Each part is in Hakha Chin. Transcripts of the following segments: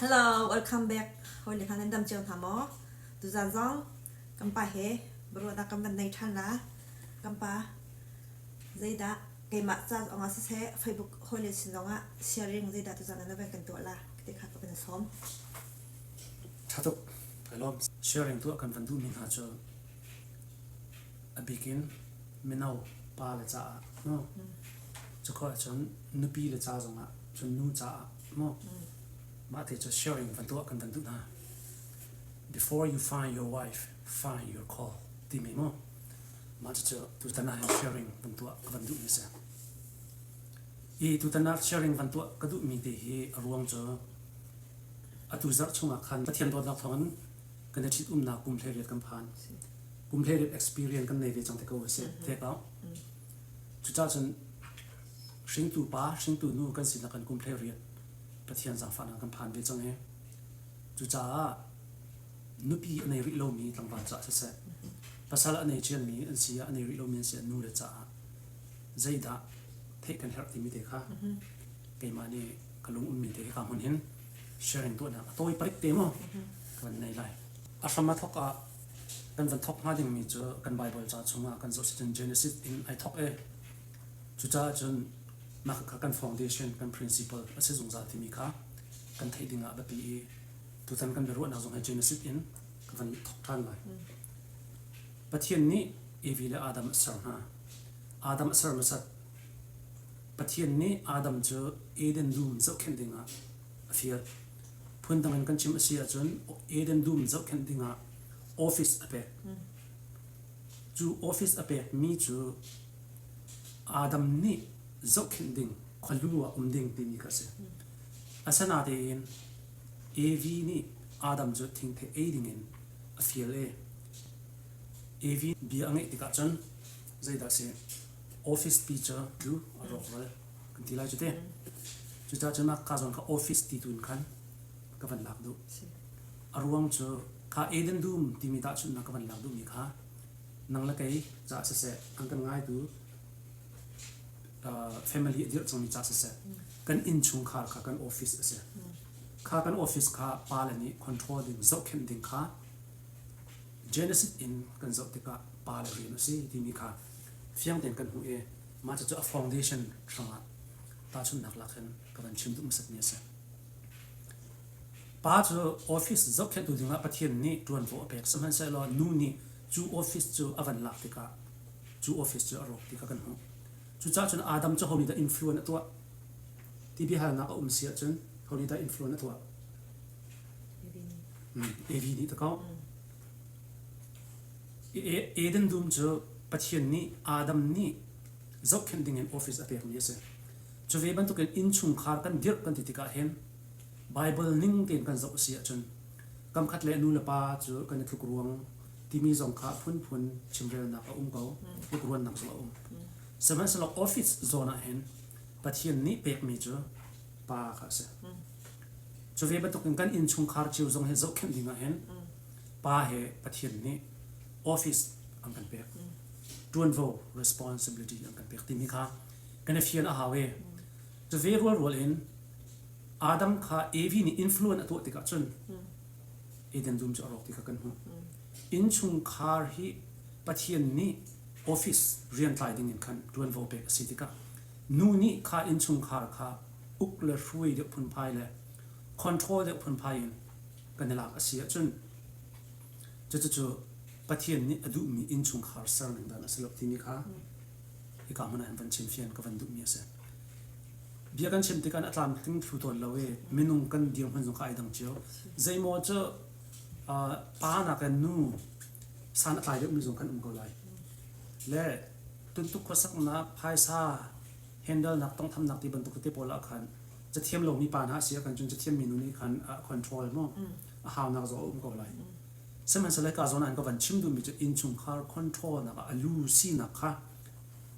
Hello, welcome back. Hawi le hna nan dam cio hna maw? Tuzan zong kan pa he biaruahnak kan van nei ṭhan la. Kan pa zeidah keimah ca zong ah siseh Facebook hawi le sin zong ah sharing zeidah tuzan ah na van kan tuah la ti kha ka van sawm. Ṭha tuk. Kai lawm. Sharing tuah kan van duhmi hna cu a bik in mino pa le caah no cu khawh ahcun nupi le ca zongah cun nu caah maw mah te cu sharing van tuah kan van duh hna. Before you find your wife, find your call timi mu mah cucu tutan ah hin sharing van tuah ka van duhmi a si. I tutan ah sharing van tuah ka duhmi te hi a ruang cu atu zarh chungah khan Pathian dawtnak thawngin kan i ṭhitumnak kum 18 kan phan. Kum 18 experience kan nei ve cang te ko a si. Te ko. Cucaah cun hringtu pa, hringtu nu kan sinak kan kum 18 Pathian zaangfahnak kan phan ve cang i cucaah nupi a nei rih lomi tlangval caah siseh, pasal a nei ciami an si ah a nei rih lomi an si ah nu le caah zeidah theih kan herh timi te kha keimah nih ka lung ummi te ka hmun hin sharing tuahnak a tawi parik te maw ka van nei lai. A hram a thok ah kan van thok hnga dingmi cu kan Bible ca chungah kan zoh si cun Genesis in ai thok i cucaah cun mah kha kan foundation kan principle a si zungzal timi kha kan theih dingah biapi i tutan kan biaruahnak zong hi Genesis in ka van thok ṭhan lai. Pathian nih Evi le Adam a ser hna. Adam a ser hmasat. Pathian nih Adam cu Eden dum zohkhenh dingah a fial. Phundang in kan chim a si ahcun Eden dum zohkhenh dingah office a pek. Cu office a pekmi cu Adam nih zohkhenh ding, khualu ah um ding timi kha a si. Asinain Evi nih Adam cu thingthei ei dingin a fial i Evi bia a ngeih tikah cun zeidah a si? Office pi cu tlu a rawkral kan ti lai cu te. Cucaah cun ka zawn kha office ti tu in khan ka van lak duh. A ruang cu kha Eden dum timi tahchunhnak ka van lak duhmi kha nang le kei caah siseh an kan ngaitu family a dirh cangmi caah siseh kan innchungkhar kha kan office a si. Kha kan office kha pale nih control ding zohkhenh ding kha Genesis in kan zoh tikah pale rian a si timi kha fiang tein kan hmuh i mah cucu a foundation hrangah tahchunhnak lak hin ka van chim duh hmasatmi a si. Pa cu office zohkhenhtu dingah Pathian nih ṭuanvo a pek. Sihmanhsehlaw nu nih cu office cu a van lak tikah cu office cu a rawk ti kha kan hmuh. Cucaah cun Adam cu ho nih dah influence a tuah ti biahalnak a um si ahcun ho nih dah influence a tuah? Evi nih ta ko. Eden dum cu Pathian nih Adam nih zohkhenh dingin office a pekmi a si. Cu ve bantukin innchungkhar kan dirh kan ti tikah hin Bible ning tein kan zoh a si ahcun kamkhat le nu le pa cu kan i tluk ruang timi zong kha phunphun chimrelnak a um ko, tlukruannak zong a um. Sihmanhsehlaw office zawn ah hin Pathian nih pekmi cu pa kha a si. Cu ve bantukin kan innchungkhar cio zong hi zohkhenh ding ah hin pa he Pathian nih office an kan pek. Ṭuanvo responsibility an kan pek timi kha kan i fian a hau i cu ve rualrual in Adam kha Evi nih influence a tuah tikah cun Eden dum cu a rawk ti kha kan hmuh. Innchungkhar hi Pathian nih office rian tlai ding in khan ṭuanvo pek a si tikah nu nih kha innchungkhar kha uk le hruai deuh phunphai le control deuh phunphai in kan i lak a si ahcun cucu Pathian nih a duhmi innchungkhar serning dan a si lo timi kha hika hmun ah hin van chim fian ka van duhmi a si. Bia kan chim tikah a tlamtling thlu tawn lo i minung kan dirhmun zong kha ai dang cio. Zeimaw cu pa nakin nu san a tlai deuhmi zong kan um ko lai. Le tuntuk khuasaknak, phaisa handle nak, tongthamnak ti bantuk te pawl ah khan cathiam lomi pa hna a si ahkhan cun cathiammi nu nih khan a control mu a haunak zong a um ko lai. Sihmanhsehlaw hika zawn ah hin ka van chim duhmi cu innchungkhar control nak ah a lu sinak kha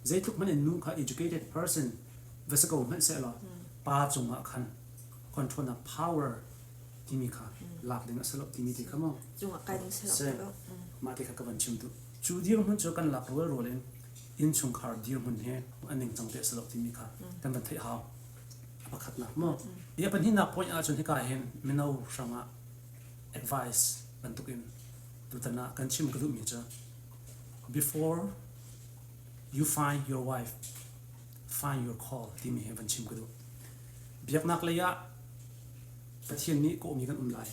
zeitluk hmanh in nu kha educated person va si ko hmanh sehlaw pa cungah khan control nak power timi kha lak ding a si lo timi te kha maw cungah kai ding si lo mah te kha ka van chim duh cu dirhmun cu kan lak rualrual in innchungkhar dirhmun he a ningcang te a si lo timi kha kan van theih hau. Pakhatnak maw? Hi a pahnihnak point ahcun hika hin mino hrangah advice bantukin tutan ah kan chim ka duhmi cu before you find your wife, find your call timi hi van chim ka duh. Biaknak lei ah Pathian nih kawhmi kan um lai.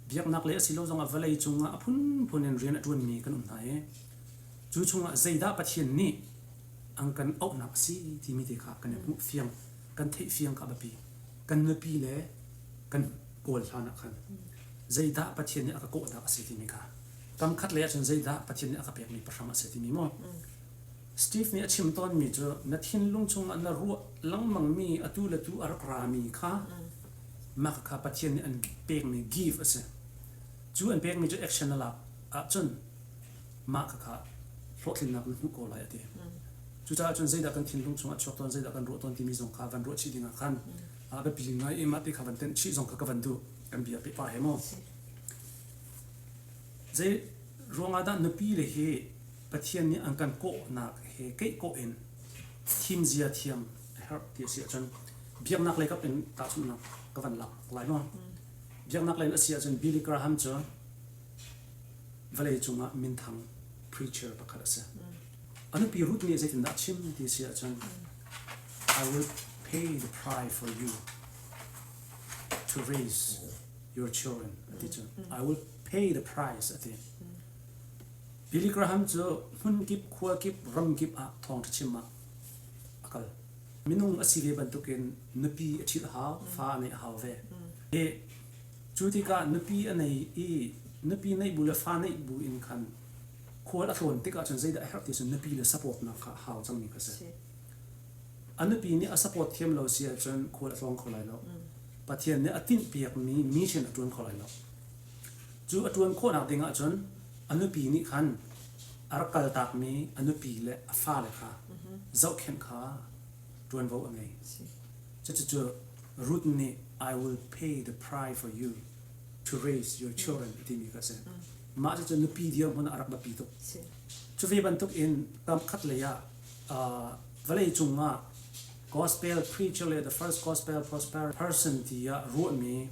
Biaknak lei a si lo zongah vawlei cungah a phunphun in rian a ṭuanmi kan um hna i cu chungah zeidah Pathian nih an kan auhnak a si timi te kha kan i hmuh fiang, kan theih fiang kha a biapi. Kan nupi le kan kawl hlan ah khan zeidah Pathian nih a ka kawhnak a si timi kha kam khat lei ahcun zeidah Pathian nih a ka pekmi pahram a si timi maw Steve nih a chim tawnmi cu na thinlung chungah na ruah lengmangmi atu le tu a rak rami kha mah kha Pathian nih an pekmi gift a si. Cu an pekmi cu action na lak ahcun mah kha hlawhtlinnak na hmuh ko lai a ti. Cucaah cun zeidah kan thinlung chungah chuak tawn, zeidah kan ruah tawn timi zong kha van ruah chih dingah khan a biapi ngai i mah ti kha van tenh chih zong kha ka van duh. Kan bia pehpah he maw. Zei ruangah dah nupi le hi Pathian nih an kan kawhnak he keih kawh in thimzia thiam a herh ti a si ahcun biaknak lei kap in tahchunhnak ka van lak lai maw? Biaknak lei in a si ahcun Billy Graham cu vawlei cungah minthang preacher pakhat a si. A nupi Ruth nih zeitindah a chim ti a si ahcun I will pay the price for you to raise your children a ti cu. I will pay the price a ti. Billy Graham cu hmunkip, khuakip, ramkip ah thawngṭha chim ah a kal. Minung a si ve bantukin nupi a ṭhit a hau, fa a neih a hau ve. I cu tikah nupi a nei i nupi neih bu le fa neih bu in khan khual a tlawn tikah cun zeidah a herh ti cun nupi le supportnak kha a hau cangmi kha a si. A nupi nih a support thiam lo si ahcun khual a tlawng kho lai lo. Pathian nih a tinhpiakmi mission a ṭuan kho lai lo. Cu a ṭuan khawhnak ding ahcun a nupi nih khan a rak kaltakmi a nupi le a fale kha zohkhenh kha ṭuanvo a ngei. Cucu Ruth nih I will pay the price for you to raise your children a timi kha a si. Mah cucu nupi dirhmun ah a rak biapi tuk. Cu ve bantuk in kam khat lei ah vawlei cung ah gospel preacher le the first gospel prosper person tiah ruahmi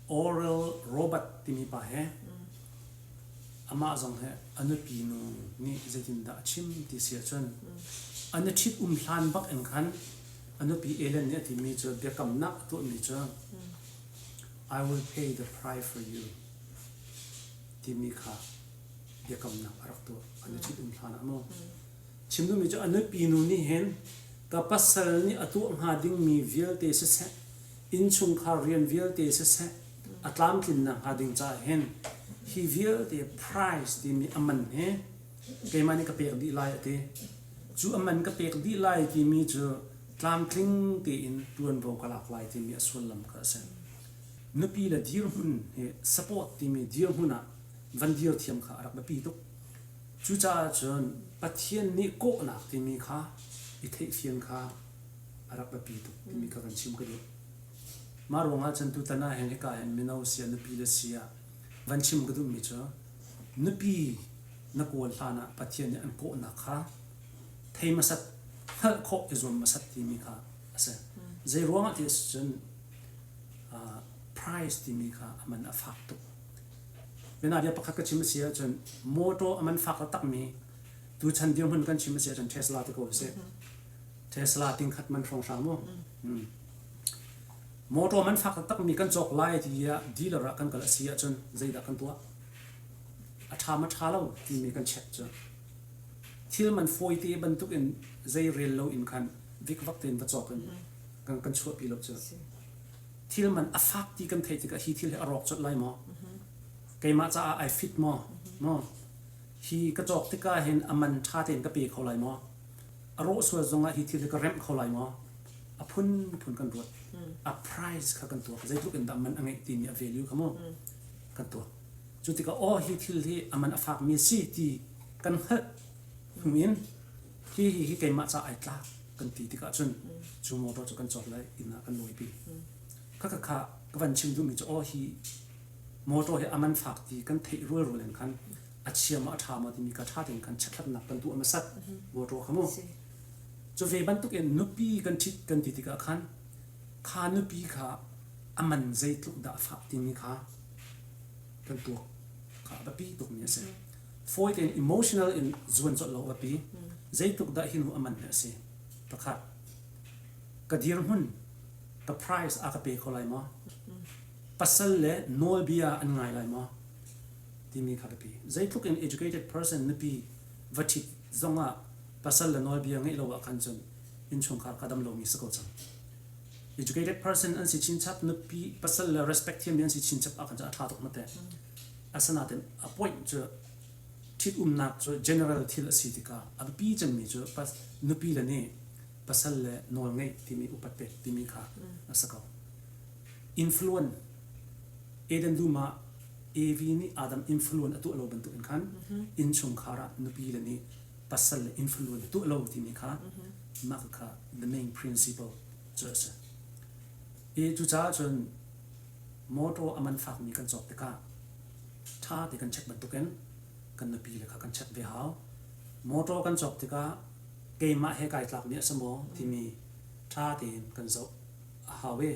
Oral Robert timi pa he amah zong he a nupi nu nih zeitindah a chim ti si ahcun an i ṭhit um hlan bak in khan a nupi Ellen nih a timi cu biakamnak a tuahmi cu I will pay the price for you timi kha biakamnak a rak tuah an i ṭhit um hlan ah maw chim duhmi cu a nupi nu nih hin ka pasal nih a tuah hnga dingmi vialte siseh innchungkhar rian vialte siseh a tlamtlinnak hnga ding caah hin hi vialte price timi a man hi keimah nih ka pek dih lai a ti. Cu a man ka pek dih lai timi cu tlamtling tein ṭuanvo ka lak lai timi a sullam kha a si. Nupi le dirhmun hi support timi dirhmun ah van dir thiam kha a rak biapi tuk. Cucaah cun Pathian nih kawhnak timi kha i theihfian kha a rak biapi tuk timi kha kan chim ka duh. Mah ruangah cun tutan ah hin hika hin mino sia nupi le sia van chim ka duhmi cu nupi na kawl hlan ah Pathian nih an kawhnak kha thei hmasat hngalh khawh i zuam hmasat timi kha a si. Zei ruangah ti a si cun price timi kha a man a fak tuk. Bianabia pakhat ka chim a si ahcun motor a man fak taktakmi tuchan dirhmun kan chim a si ahcun Tesla ti ko sih. Tesla tingkhat man hrawnghrang mu. Motor man fak taktakmi kan cawk lai tiah dealer ah kan kal a si ahcun zeidah kan tuah? A ṭha ma ṭha lo timi kan check cu. Thil man fawite bantuk in zei rel lo in khan vikvak tein va cawk in kan kan chuahpi lo cu. Thil man a fak ti kan theih tikah hi thil hi a rawk colh lai maw? Keimah caah ai fit maw? Maw? Hi ka cawk tikah hin a man ṭha tein ka pe kho lai maw? A rawh sual zongah hi thil hi ka remh kho lai maw? A phunphun kan ruat. A price kha kan tuak. Zeitluk in dah man a ngeih timi a value kha mu kan tuak. Cu tikah aw hi thil hi a man a fakmi a si ti kan hngalh hnu in hi hi hi keimah ca ai tlak kan ti tikah cun cu motor cu kan cawk lai inn ah kan lawipi. Kha kha kha ka van chim duhmi cu aw hi motor hi a man fak ti kan theih rualrual in khan a chia maw a ṭha maw timi kha ṭha tein khan chekhlatnak kan tuah hmasat motor kha mu. Cu ve bantuk in nupi kan ṭhit kan ti tikah khan Kha nupi kha a man zeitluk dah a fah timi kha kan tuak kha a biapi tukmi a si. Fawi tein emotional in zuan colh lo a biapi. Zeitluk dah hi nu a man hi a si. Pakhat, ka dirhmun, ka price a ka pe kho lai maw? Pasal le nawlbia an ngai lai maw? Timi kha biapi. Zeitluk in educated person nupi va ṭhit zongah pasal le nawlbia ngeih lo ah khan cun innchungkhar kha dam lomi si ko cang. Educated person an si chinchap, nupi pasal le respect thiammi an si chinchap ah khan cun a ṭha tuk mate. Asinain a point cu ṭhitumnak cu general thil a si tikah a biapi cemmi cu nupi le nih pasal le nawl ngeih timi upat pek timi kha a si ko. Influence Eden dum ah Evi nih Adam influence a tuah lo bantuk in khan innchungkhar ah nupi le nih pasal le influence tuah lo timi kha mah kha the main principle cu a si. I cucaah cun motor a man fakmi kan cawk tikah ṭha te kan check bantukin kan nupi le kha kan check ve hau. Motor kan cawk tikah keimah he kai tlakmi a si maw timi ṭha tein kan zoh a hau i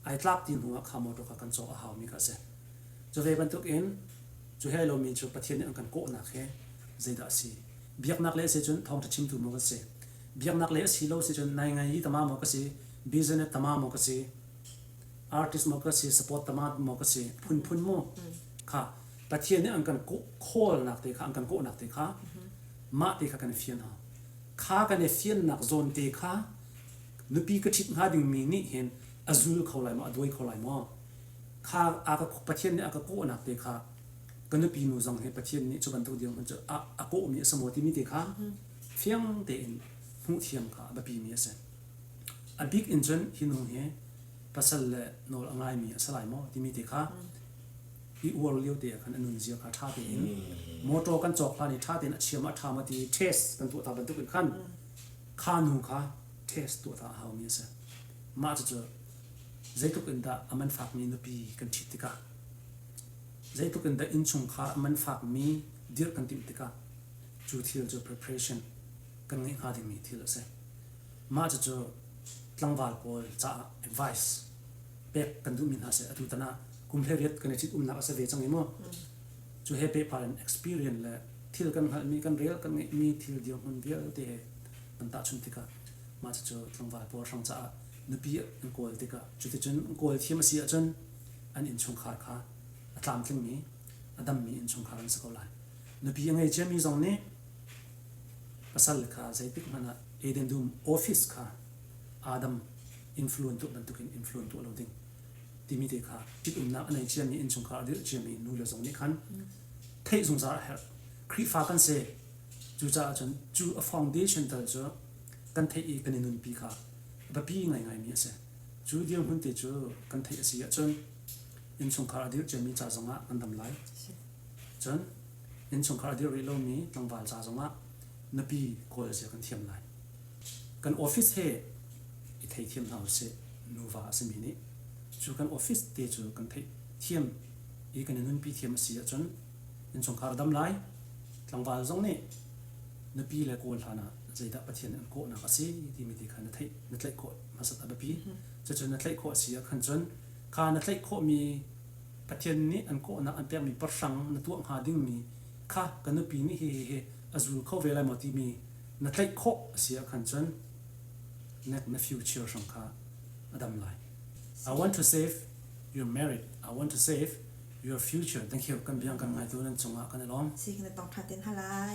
ai tlak ti hnu ah kha motor kha kan cawk a haumi kha a si. Cu ve bantukin cu he lomi cu Pathian nih an kan kawhnak he zeidah a si? Biaknak le a si cun thawngṭha chimtu maw kan si? Biaknak le a si lo si cun nai ngai tama maw ka si? Business tama maw ka si? Artist maw ka si? Support tama maw ka si? Phunphun maw kha Pathian nih an kan callnak te kha an kan kawhnak te kha mah te kha kan i fian hau. Kha kan i fiannak zawn te kha nupi ka ṭhit hnga dingmi nih hin a zul kho lai maw, a duai kho lai maw? Kha a ka Pathian nih a ka kawhnak te kha ka nupi nu zong hi Pathian nih cu bantuk dirhmun cu a kawhmi a si maw timi te kha fiang tein hmuh thiam kha a biapimi a si. A bik in cun hi nu hi pasal le nawl a ngaimi a si lai maw timi te kha i uar lio te ah khan a nunzia kha ṭha tein motor kan cawk hlan i ṭha tein a chia ma a ṭha ma ti test kan tuah ta bantuk in khan kha nu kha test tuah ta a haumi a si. Mah cucu zeitluk in dah a man fakmi nupi kan ṭhit tikah zeitluk in dah innchungkhar a man fakmi dirh kan timh tikah cu thil cu preparation kan ngeih hnga dingmi thil a si. Mah cucu tlangval pawl caah advice pek kan duhmi hna si. Atu tan ah kum 18 kan i ṭhitumnak a si ve cang i mu. Cu he pehpar in experience le thil kan hngalhmi, kan rel kan ngeihmi thil dirhmun vialte he kan tahchunh tikah mah cucu tlangval pawl hrang caah nupi an kawl tikah cuticun an kawl thiam a si ahcun an innchungkhar kha a tlamtlingmi, a dammi innchungkhar an si ko lai. Nupi a ngei ciami zong nih pasal kha zeitik hmanh ah Eden dum office kha Adam influence tuah bantukin influence tuah lo ding timi te kha ṭhitumnak a nei ciami innchungkhar a dirh ciami nu le zong nih khan theih zungzal a herh. Khrihfa kan si. Cucaah cun cu a foundation tal cu kan theih i kan i nunpi kha a biapi ngaingaimi a si. Cu dirhmun te cu kan theih a si ahcun innchungkhar a dirh ciami ca zongah kan dam lai. Cun innchungkhar a dirh rih lomi tlangval ca zongah nupi kawl zia kan thiam lai. Kan office he i theithiam hna usih. Nuva a simi nih cu kan office te cu kan theih thiam i kan i nunpi thiam a si ahcun innchungkhar a dam lai. Tlangval zong nih nupi le kawl hlan ah zeidah Pathian nih an kawhnak a si timi ti kha na theih na tlaih khawh hmasat a biapi. Cucu na tlaih khawh a si ah khan cun kha na tlaih khawhmi Pathian nih an kawhnak an pekmi pahrang na tuah hnga dingmi kha ka nupi nih hi hi a zul kho ve lai maw timi na tlaih khawh a si ah khan cun na future hrang kha a dam lai. I want to save your marriage. I want to save your future. Thank you. Kan biang kan ngaitu nan cungah kan i lawm. Si kan tong tha ten halai.